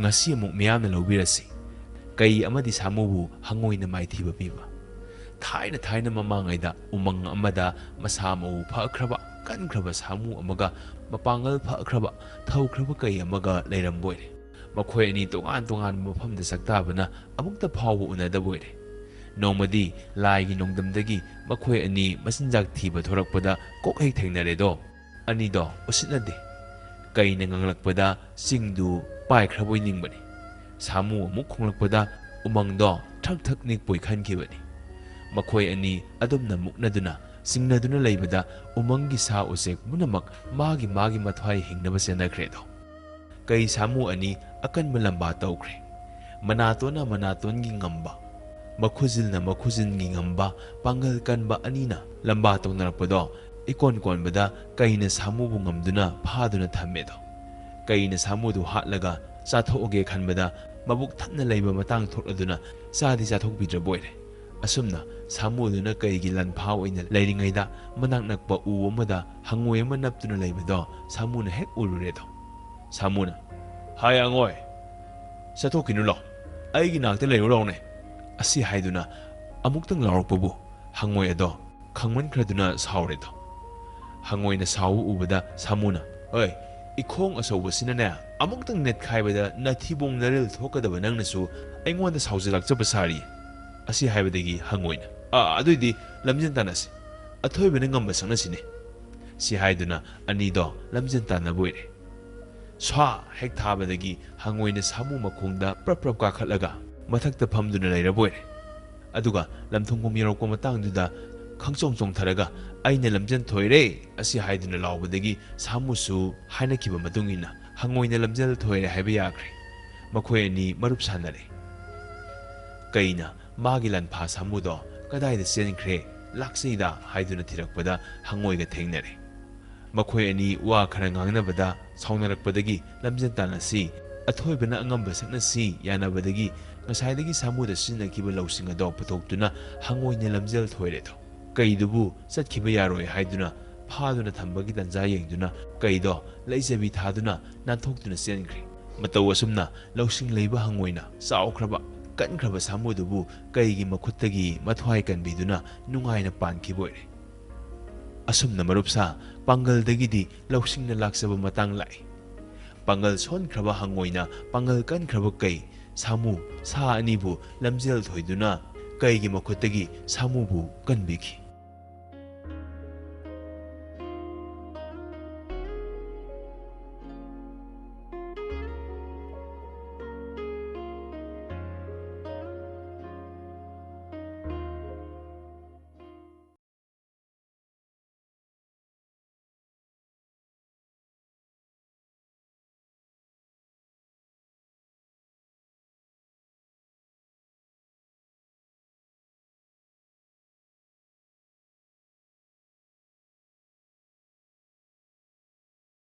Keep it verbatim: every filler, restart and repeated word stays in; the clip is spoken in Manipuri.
ꯉꯁꯤ ꯑꯃꯨꯛ ꯃꯤꯌꯥꯝꯅ ꯂꯧꯕꯤꯔꯁꯤ꯫ ꯀꯩ ꯑꯃꯗꯤ ꯁꯥꯃꯨꯕꯨ ꯍꯪꯉꯣꯏꯅ ꯃꯥꯏꯊꯤꯕ ꯄꯤꯕ꯫ ꯊꯥꯏꯅ ꯊꯥꯏꯅ ꯃꯃꯥꯡꯉꯩꯗ ꯎꯃꯪ ꯑꯃꯗ ꯃꯁꯥ ꯃꯎ ꯐꯈ꯭ꯔꯕ, ꯀꯟꯈ꯭ꯔꯕ ꯁꯥꯃꯨ ꯑꯃꯒ ꯃꯄꯥꯡꯒꯜ ꯐꯈ꯭ꯔꯕ, ꯊꯧꯈ꯭ꯔꯕ ꯀꯩ ꯑꯃꯒ ꯂꯩꯔꯝꯕ ꯑꯣꯏꯔꯦ꯫ ꯃꯈꯣꯏ ꯑꯅꯤ ꯇꯣꯉꯥꯟ ꯇꯣꯉꯥꯟꯕ ꯃꯐꯝꯗ ꯆꯥꯛꯇꯥꯕꯅ ꯑꯃꯨꯛꯇ ꯐꯥꯎꯕ ꯎꯅꯗꯕ ꯑꯣꯏꯔꯦ꯫ ꯅꯣꯡꯃꯗꯤ ꯂꯥꯏꯒꯤ ꯅꯣꯡꯗꯝꯗꯒꯤ ꯃꯈꯣꯏ ꯑꯅꯤ ꯃꯆꯤꯟꯖꯥꯛ ꯊꯤꯕ ꯊꯣꯔꯛꯄꯗ ꯀꯣꯛ ꯍꯦꯛ ꯊꯦꯡꯅꯔꯦꯗꯣ꯫ ꯑꯅꯤꯗꯣ ꯎꯁꯤꯠꯅꯗꯦ꯫ ꯀꯩꯅ ꯉꯥꯡꯂꯛꯄꯗ ꯆꯤꯡꯗꯨ ꯄꯥꯏꯈ꯭ꯔꯕꯣꯏ ꯅꯤꯡꯕꯅꯤ꯫ ꯁꯥꯃꯨ ꯑꯃꯨꯛ ꯈꯣꯡꯂꯛꯄꯗ ꯎꯃꯪꯗꯣ ꯊ꯭ꯔꯛ ꯊ꯭ꯔꯛ ꯅꯤꯛꯄꯣꯏ ꯈꯟꯈꯤꯕꯅꯤ꯫ ꯃꯈꯣꯏ ꯑꯅꯤ ꯑꯗꯨꯝꯅ ꯃꯨꯛꯅꯗꯨꯅ, ꯆꯤꯡꯅꯗꯨꯅ ꯂꯩꯕꯗ ꯎꯃꯪꯒꯤ ꯁꯥ ꯎꯆꯦꯛ ꯄꯨꯝꯅꯃꯛ ꯃꯥꯒꯤ ꯃꯥꯒꯤ ꯃꯊ꯭ꯋꯥꯏ ꯍꯤꯡꯅꯕ ꯆꯦꯟꯅꯈ꯭ꯔꯦꯗꯣ꯫ ꯀꯩ ꯁꯥꯃꯨ ꯑꯅꯤ ꯑꯀꯟꯕ ꯂꯝꯕꯥ ꯇꯧꯈ꯭ꯔꯦ꯫ ꯃꯅꯥꯇꯣꯟꯅ ꯃꯅꯥꯇꯣꯟꯒꯤ ꯉꯝꯕ, ꯃꯈꯨꯖꯤꯜꯅ ꯃꯈꯨꯖꯤꯜꯒꯤ ꯉꯝꯕ, ꯄꯥꯡꯒꯜ ꯀꯟꯕ ꯑꯅꯤꯅ ꯂꯝꯕꯥ ꯇꯧꯅꯔꯛꯄꯗꯣ, ꯏꯀꯣꯟ ꯀꯣꯟꯕꯗ ꯀꯩꯅ ꯁꯥꯃꯨꯕꯨ ꯉꯝꯗꯨꯅ ꯐꯥꯗꯨꯅ ꯊꯝꯃꯦꯗꯣ꯫ ꯀꯩꯅ ꯁꯥꯃꯨꯗꯨ ꯍꯥꯠꯂꯒ ꯆꯥꯊꯣꯛꯑꯒꯦ ꯈꯟꯕꯗ, ꯃꯕꯨꯛ ꯊꯟꯅ ꯂꯩꯕ ꯃꯇꯥꯡ ꯊꯣꯛꯂꯗꯨꯅ ꯆꯥꯗꯤ ꯆꯥꯊꯣꯛꯄꯤꯗ꯭ꯔꯕ ꯑꯣꯏꯔꯦ꯫ ꯑꯁꯨꯝꯅ ꯁꯥꯃꯨꯗꯨꯅ ꯀꯩꯒꯤ ꯂꯟꯐꯥ ꯑꯣꯏꯅ ꯂꯩꯔꯤꯉꯩꯗ, ꯃꯅꯥꯛ ꯅꯛꯄ ꯎ ꯑꯃꯗ ꯍꯪꯉꯣꯏ ꯑꯃ ꯅꯞꯇꯨꯅ ꯂꯩꯕꯗꯣ ꯁꯥꯃꯨꯅ ꯍꯦꯛ ꯎꯔꯨꯔꯦꯗꯣ꯫ ꯁꯥꯃꯨꯅ, "ꯍꯥꯏ ꯍꯪꯉꯣꯏ, ꯆꯠꯊꯣꯛꯈꯤꯅꯨ ꯂꯥꯎ, ꯑꯩꯒꯤ ꯅꯥꯛꯇ ꯂꯩꯔꯨ ꯂꯥꯎꯅꯦ," ꯑꯁꯤ ꯍꯥꯏꯗꯨꯅ ꯑꯃꯨꯛꯇꯪ ꯂꯥꯎꯔꯛꯄꯕꯨ, ꯍꯪꯉꯣꯏ ꯑꯗꯣ ꯈꯪꯃꯟꯈ꯭ꯔꯗꯨꯅ ꯁꯥꯎꯔꯦꯗꯣ꯫ ꯍꯪꯉꯣꯏꯅ ꯁꯥꯎꯕ ꯎꯕꯗ ꯁꯥꯃꯨꯅ, "ꯑꯣꯏ, ꯏꯈꯣꯡ ꯑꯆꯧꯕꯁꯤꯅꯅꯦ, ꯑꯃꯨꯛꯇꯪ ꯅꯦꯠꯈꯥꯏꯕꯗ ꯅꯊꯤꯕꯣꯡ ꯅꯔꯤꯜ ꯊꯣꯛꯀꯗꯕ ꯅꯪꯅꯁꯨ ꯑꯩꯉꯣꯟꯗ ꯁꯥꯎꯖꯜꯂꯛꯆꯕ ꯁꯥꯔꯤ," ꯑꯁꯤ ꯍꯥꯏꯕꯗꯒꯤ ꯍꯪꯉꯣꯏꯅ, "ꯑꯥ, ꯑꯗꯨꯏꯗꯤ ꯂꯝꯖꯦꯟ ꯇꯥꯟꯅꯁꯤ, ꯑꯊꯣꯏꯕꯅ ꯉꯝꯕ ꯁꯛꯅꯁꯤꯅꯦ," ꯁꯤ ꯍꯥꯏꯗꯨꯅ ꯑꯅꯤꯗꯣ ꯂꯝꯖꯦꯟ ꯇꯥꯟꯅꯕ ꯑꯣꯏꯔꯦ꯫ ꯁ꯭ꯋꯥ ꯍꯦꯛ ꯊꯥꯕꯗꯒꯤ ꯍꯪꯉꯣꯏꯅ ꯁꯥꯃꯨ ꯃꯈꯣꯡꯗ ꯄ꯭ꯔꯞ ꯄ꯭ꯔꯞ ꯀꯥꯈꯠꯂꯒ ꯃꯊꯛꯇ ꯐꯝꯗꯨꯅ ꯂꯩꯔꯕ ꯑꯣꯏꯔꯦ꯫ ꯑꯗꯨꯒ ꯂꯝꯊꯣꯡꯐꯝ ꯌꯧꯔꯛꯄ ꯃꯇꯥꯡꯗꯨꯗ ꯈꯪꯆꯣꯡ ꯆꯣꯡꯊꯔꯒ, "ꯑꯩꯅ ꯂꯝꯖꯦꯜ ꯊꯣꯏꯔꯦ" ꯑꯁꯤ ꯍꯥꯏꯗꯨꯅ ꯂꯥꯎꯕꯗꯒꯤ ꯁꯥꯃꯨꯁꯨ ꯍꯥꯏꯅꯈꯤꯕ ꯃꯇꯨꯡ ꯏꯟꯅ ꯍꯪꯉꯣꯏꯅ ꯂꯝꯖꯦꯜ ꯊꯣꯏꯔꯦ ꯍꯥꯏꯕ ꯌꯥꯈ꯭ꯔꯦ꯫ ꯃꯈꯣꯏ ꯑꯅꯤ ꯃꯔꯨꯞ ꯁꯥꯟꯅꯔꯦ꯫ ꯀꯩꯅ ꯃꯥꯒꯤ ꯂꯟꯐꯥ ꯁꯥꯃꯨꯗꯣ ꯀꯗꯥꯏꯗ ꯆꯦꯟꯈ꯭ꯔꯦ, ꯂꯥꯛꯆꯩꯗ ꯍꯥꯏꯗꯨꯅ ꯊꯤꯔꯛꯄꯗ ꯍꯪꯉꯣꯏꯒ ꯊꯦꯡꯅꯔꯦ꯫ ꯃꯈꯣꯏ ꯑꯅꯤ ꯋꯥ ꯈꯔ ꯉꯥꯡꯅꯕꯗ ꯁꯥꯎꯅꯔꯛꯄꯗꯒꯤ ꯂꯝꯖꯦꯜ ꯇꯥꯟꯅꯁꯤ, ꯑꯊꯣꯏꯕꯅ ꯑꯉꯝꯕ ꯁꯛꯅꯁꯤ ꯌꯥꯅꯕꯗꯒꯤ ꯉꯁꯥꯏꯗꯒꯤ ꯁꯥꯃꯨꯗ ꯁꯤꯖꯤꯟꯅꯈꯤꯕ ꯂꯧꯁꯤꯡ ꯑꯗꯣ ꯄꯨꯊꯣꯛꯇꯨꯅ ꯍꯪꯉꯣꯏꯅ ꯂꯝꯖꯦꯜ ꯊꯣꯏꯔꯦꯗꯣ꯫ ꯀꯩꯗꯨꯕꯨ ꯆꯠꯈꯤꯕ ꯌꯥꯔꯣꯏ ꯍꯥꯏꯗꯨꯅ ꯐꯥꯗꯨꯅ ꯊꯝꯕꯒꯤ ꯇꯥꯟꯖꯥ ꯌꯦꯡꯗꯨꯅ ꯀꯩꯗꯣ ꯂꯩꯖꯕꯤ ꯊꯥꯗꯨꯅ ꯅꯥꯟꯊꯣꯛꯇꯨꯅ ꯆꯦꯟꯈ꯭ꯔꯦ꯫ ꯃꯇꯧ ꯑꯁꯨꯝꯅ ꯂꯧꯁꯤꯡ ꯂꯩꯕ ꯍꯪꯉꯣꯏꯅ ꯆꯥꯎꯈ꯭ꯔꯕ ꯀꯟꯈ꯭ꯔꯕ ꯁꯥꯃꯨꯗꯨꯕꯨ ꯀꯩꯒꯤ ꯃꯈꯨꯠꯇꯒꯤ ꯃꯊ꯭ꯋꯥꯏ ꯀꯟꯕꯤꯗꯨꯅ ꯅꯨꯡꯉꯥꯏꯅ ꯄꯥꯟꯈꯤꯕ ꯑꯣꯏꯔꯦ꯫ ꯑꯁꯨꯝꯅ ꯃꯔꯨꯞꯁꯥ ꯄꯥꯡꯒꯜꯗꯒꯤꯗꯤ ꯂꯧꯁꯤꯡꯅ ꯂꯥꯛꯆꯕ ꯃꯇꯥꯡ ꯂꯥꯛꯏ꯫ ꯄꯥꯡꯒꯜ ꯁꯣꯟꯈ꯭ꯔꯕ ꯍꯪꯉꯣꯏꯅ ꯄꯥꯡꯒꯜ ꯀꯟꯈ꯭ꯔꯕ ꯀꯩ ꯁꯥꯃꯨ ꯁꯥ ꯑꯅꯤꯕꯨ ꯂꯝꯖꯦꯜ ꯊꯣꯏꯗꯨꯅ ꯀꯩꯒꯤ ꯃꯈꯨꯠꯇꯒꯤ ꯁꯥꯃꯨꯕꯨ ꯀꯟꯕꯤꯈꯤ꯫